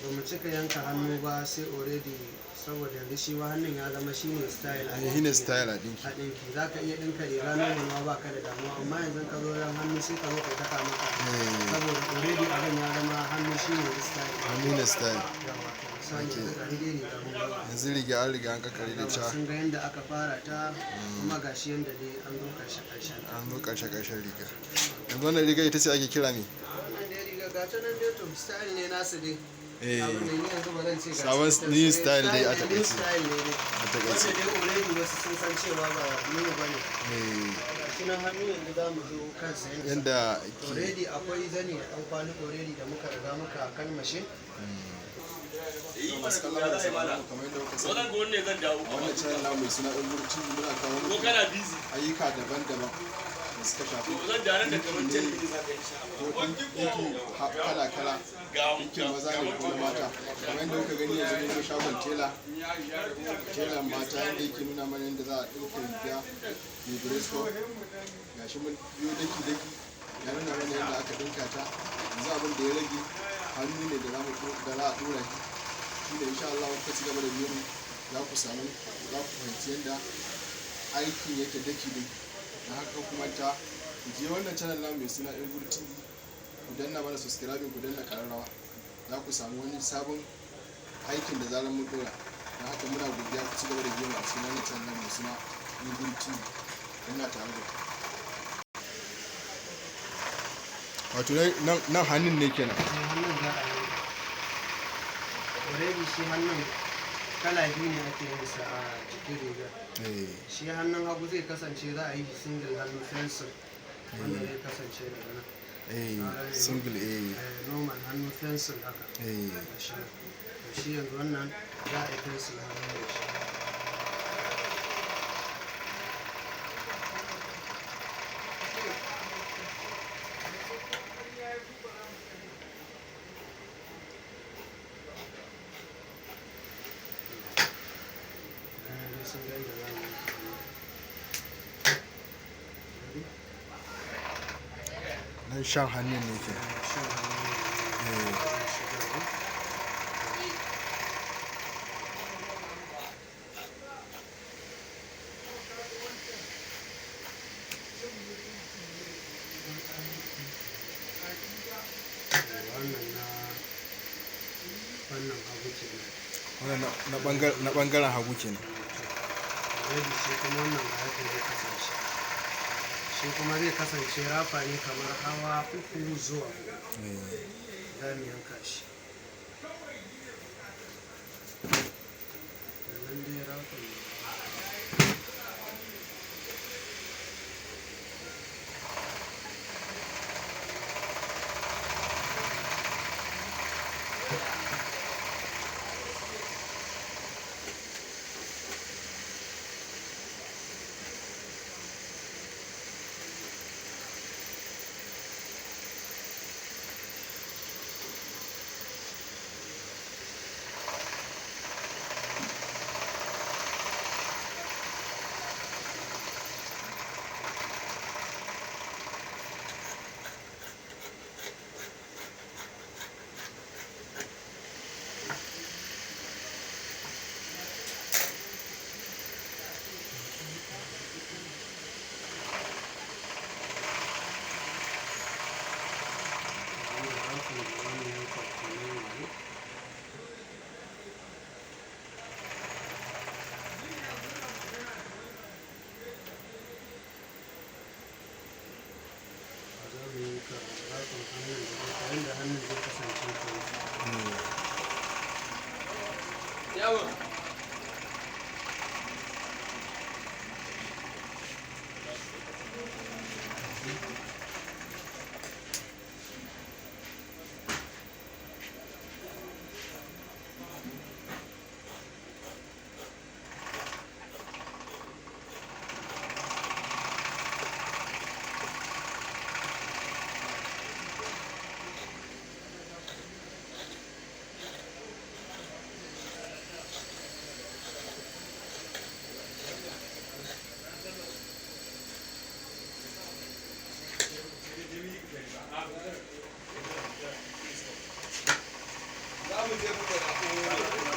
Ba mu cika yanka hannu ba sai already, saboda yanzu shi ma hannun ya zama shine style a Shine ɗinki. Style a ɗinki. A ɗinki za ka iya ɗinka riga normal ma, ba ka da damuwa, amma yanzu ka zo ran hannu sai ka zo kai ta maka, saboda already abin ya zama hannu shine style. Hannu ne style. Yawa, to misali yanzu ga dai riga mun gama. Yanzu riga an riga an kakare da Gama, ca. sun ga yadda aka fara ta, kuma gashi yadda dai an zo karshe karshen ta. An zo karshe karshen riga. Yanzu wannan riga ita ce ake kira me? Wannan dai riga ga ta nan dai, to style ne nasu dai. Abin da ni yanzu ba zan ce ga Sabon shi new style dai a new takaice. style ne dai. A takaice. Wanda dai already wasu sun san cewa ba new ba ne. Gashi nan hannu, yanzu za mu zo kansa yanda Yanda ke already akwai zani da ɗan kwali already da muka riga muka kalmashe. Masu kallon mu da sauraron mu, kamar yadda kuka sani, Wannan gwamnati zan dawo. a wannan channel namu mai suna Ɗan TV, muna kawo Ko muku kana busy? ayyuka daban-daban da suka shafi To zan da nan da kamar ɗinki 10 ne minutes haka, insha Allah. ko ɗinki kala-kala, ɗinkin maza ne ko na mata. Kamar yadda kuka gani, yanzu mun zo shagon tela, telan mata, yadda yake nuna mana yadda za a ɗinka riga mai breast. Gashi mun biyo daki-daki, ya nuna mana yadda aka ɗinka ta. Yanzu abin da ya rage hannu ne da za a ɗora shi. Shi ne insha Allah kuka ci gaba da biyo mu, za ku samu, za ku fahimci yadda aikin yake daki-daki. Da haka kuma ta ku je wannan channel namu mai suna Ɗan TV, ku danna mana subscribing, ku danna ƙararrawa, za ku samu wani sabon aikin da zarar mun dora. Don haka muna godiya, ku ci gaba da biyo mu a cikin wannan channel mai suna Ɗan TV. Muna tare da ku. Wato nan hannun ne kenan? Eh, hannun za a yi already. Shi hannun kala biyu ne ake yin sa a jikin rigar. Shi hannun hagu zai kasance za a yi single hannu pencil, wanda zai kasance daga nan. Eh, single, eh. Eh, normal hannu pencil haka. Gashi nan. To shi yanzu wannan za a yi pencil hannu da shi. Bayan dai sun ga yadda za mu yi hannu. Ready? Nan shan hannun ne kenan? Eh, shan hannu ne. Shigarwa. Wannan na wannan hagu kenan. Wannan na bangaren hagu kenan. Already shi kuma wannan ga yadda zai kasance. Shi kuma zai kasance rafa ne kamar hawa uku zuwa huɗu. Za mu yanka shi. Sannan dai rafan ne. Za